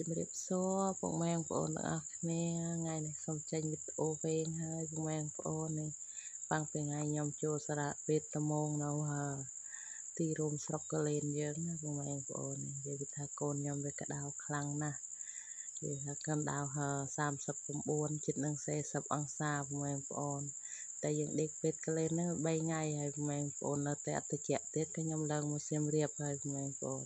ជំរាបសួរពុកម៉ែបងប្អូនទាំងអស់គ្នាថ្ងៃនេះសូមចេញវីដេអូវែងហើយពុកម៉ែបងប្អូននេះបាំងពីថ្ងៃខ្ញុំចូលសារៈពេទ្យត្មងនៅទីរួមស្រុកកលែនយើងណាពុកម៉ែបងប្អូននិយាយថាកូនខ្ញុំវាក្តៅខ្លាំងណាស់និយាយថាកម្ដៅ39ជិតនឹង40អង្សាពុកម៉ែបងប្អូនតែយើងដេកពេទ្យកលែនហ្នឹង3ថ្ងៃហើយពុកម៉ែបងប្អូននៅតែអត់ត្រជាក់ទៀតក៏ខ្ញុំឡើងមកសៀមរាបហើយពុកម៉ែបងប្អូន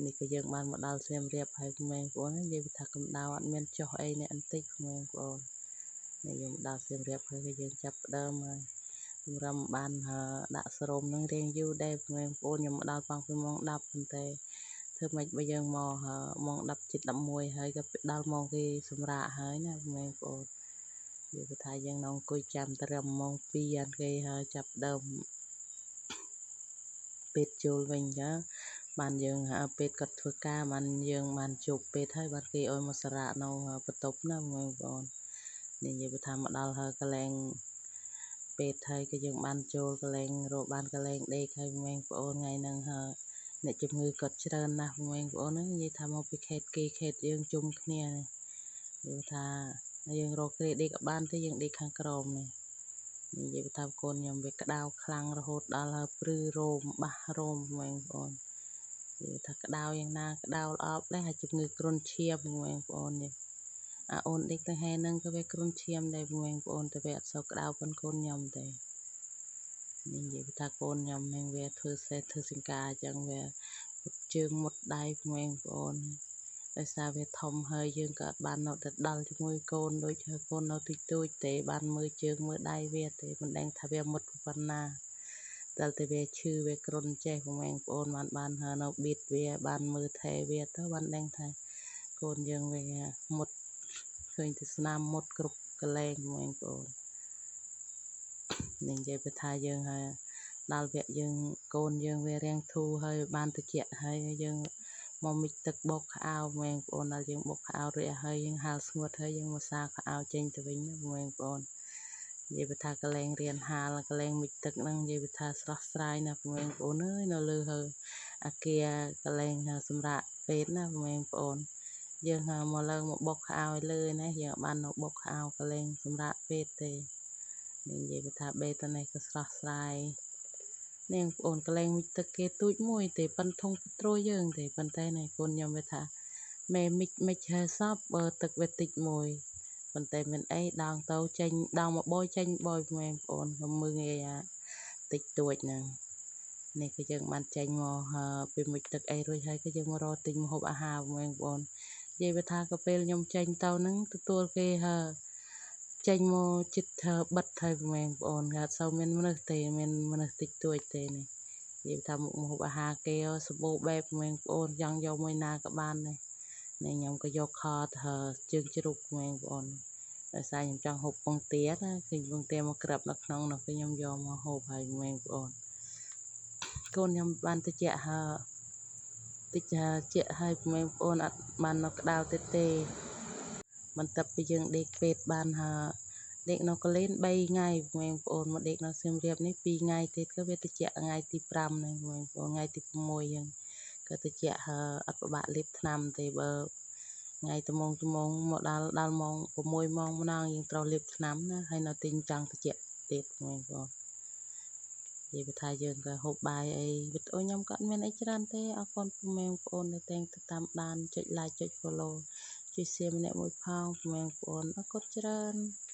នេះក៏យើងបានមកដល់សៀមរាបហើយពុកម៉ែបងប្អូននិយាយថាកម្ដៅអត់មានចុះអីនេះបន្តិចពុកម៉ែបងប្អូននេះយើងមកដល់សៀមរាបហើយក៏យើងចាប់ផ្ដើមហើយសម្រាប់បានដាក់សរោមនឹងរៀងយូរដែរពុកម៉ែបងប្អូនខ្ញុំមកដល់ប៉ោះពីម៉ោង10ប៉ុន្តែធ្វើម៉េចបើយើងមកម៉ោង10ជិត11ហើយក៏ដល់ម៉ោងគេសម្រាកហើយណាពុកម៉ែបងប្អូននិយាយថាយើងនៅអង្គុយចាំត្រឹមម៉ោង2អានគេហើយចាប់ដើមពេទ្យចូលវិញចាបានយើងពេទ្យគាត់ធ្វើការបានយើងបានជួបពេទ្យហើយបានគេឲ្យមកសារៈនៅបន្ទប់ណាបងប្អូននេះនិយាយថាមកដល់ហើយកន្លែងពេទ្យហើយក៏យើងបានចូលកន្លែងរកបានកន្លែងដេកហើយបងប្អូនថ្ងៃហ្នឹងហើយអ្នកជំងឺគាត់ច្រើនណាស់បងប្អូនហ្នឹងនិយាយថាមកពីខេត្តគេខេត្តយើងជុំគ្នានិយាយថាយើងរកគ្រាដេកក៏បានទេយើងដេកខាងក្រោមនេះនិយាយថាកូនខ្ញុំវាក្តៅខ្លាំងរហូតដល់ហើយព្រឺរោមបាសរោមបងប្អូននិយាយថាក្តៅយ៉ាងណាក្តៅល្អប់ដែរហើយជំងឺគ្រុនឈាមបងប្អូននេះអាអូនដេកទៅហែនឹងក៏វាគ្រុនឈាមដែរបងប្អូនតែវាអត់សូវក្តៅប៉ុនកូនខ្ញុំទេនេះនិយាយថាកូនខ្ញុំនឹងវាធ្វើសេះធ្វើសង្ការអញ្ចឹងវាពុតជើងមុតដៃបងប្អូនដោយសារវាធំហើយយើងក៏អត់បាននៅទៅដល់ជាមួយកូនដូចកូននៅតិចតួចទេបានមើលជើងមើលដៃវាទេមិនដឹងថាវាមុតប៉ុណ្ណាតែតែវាឈឺវាគ្រុនចេះបងប្អូនបានបាននៅបៀតវាបានមើលថែវាទៅបានដឹងថាកូនយើងវាមុតឃើញតែស្នាមមុតគ្រប់កន្លែងបងប្អូននេះនិយាយទៅថាយើងហើយដល់វគ្គយើងកូនយើងវារាំងធូរហើយបានតិចហើយយើងមកមិចទឹកបុកខោអាវបងប្អូនដល់យើងបុកខោអាវរួចហើយយើងហាលស្ងួតហើយយើងមកសាខោអាវចេញទៅវិញណាបងប្អូននិយាយថាកលែងរៀនហាលកលែងមិចទឹកហ្នឹងនិយាយថាស្រស់ស្រាយណាស់បងប្អូនអើយនៅលើហើយអាគារកលែងសម្រាប់ពេទ្យណាបងប្អូនយើងមកឡើងមកបុកខោអាវលើណាយើងបាននៅបុកខោអាវកលែងសម្រាប់ពេទ្យទេនេះនិយាយថាបេតនេះក៏ស្រស់ស្រាយនាងបងអូនកលែងមិចទឹកគេទូចមួយទេប៉ិនធុងត្រួយយើងទេប៉ុន្តែណែកូនខ្ញុំវាថាមេមិចមិចហើយសពបើទឹកវាតិចមួយប៉ុន្តែមិនអីដងទៅចេញដងមកបយចេញបយបងប្អូនខ្ញុំមើលងាយអាតិចតួចហ្នឹងនេះគឺយើងបានចេញមកពីមុជទឹកអីរួចហើយគឺយើងមករកទិញម្ហូបអាហារបងប្អូននិយាយវាថាក៏ពេលខ្ញុំចេញទៅហ្នឹងទទួលគេហើចេញមកចិត្តធ្វើបិទហើយបងប្អូនគេអត់សូវមានមនុស្សទេមានមនុស្សតិចតួចទេនេះនិយាយថាមុខម្ហូបអាហារគេសម្បូរបែបបងប្អូនចង់យកមួយណាក៏បានដែរនេះខ្ញុំក៏យកខធ្វើជើងជ្រូកបងប្អូនដោយសារខ្ញុំចង់ហូបពងទាណាឃើញពងទាមកក្របនៅក្នុងនោះគឺខ្ញុំយកមកហូបហើយបងប្អូនកូនខ្ញុំបានតិចហើយតិចជាហើយបងប្អូនអត់បាននៅក្តៅទេទេបន្ទាប់ពីយើងដេកពេទ្យបានហើយដេកនៅកលែន3ថ្ងៃបងប្អូនមកដេកនៅសៀមរាបនេះ2ថ្ងៃទៀតក៏វាតិចថ្ងៃទី5ហ្នឹងបងប្អូនថ្ងៃទី6ហ្នឹងក៏តិចហើយអត់ពិបាកលេបថ្នាំទេបើថ្ងៃត្មងត្មងមកដល់ដល់ម៉ោង6ម៉ោងម្ដងយើងត្រូវលេបថ្នាំណាហើយនៅទិញចង់តិចទៀតបងប្អូននិយាយថាយើងក៏ហូបបាយអីវីដេអូខ្ញុំក៏អត់មានអីច្រើនទេអរគុណពុកម៉ែបងប្អូនដែលតែងទៅតាមដានចុច like ចុច follow ជួយ share ម្នាក់មួយផងពុកម៉ែបងប្អូនអរគុណច្រើន។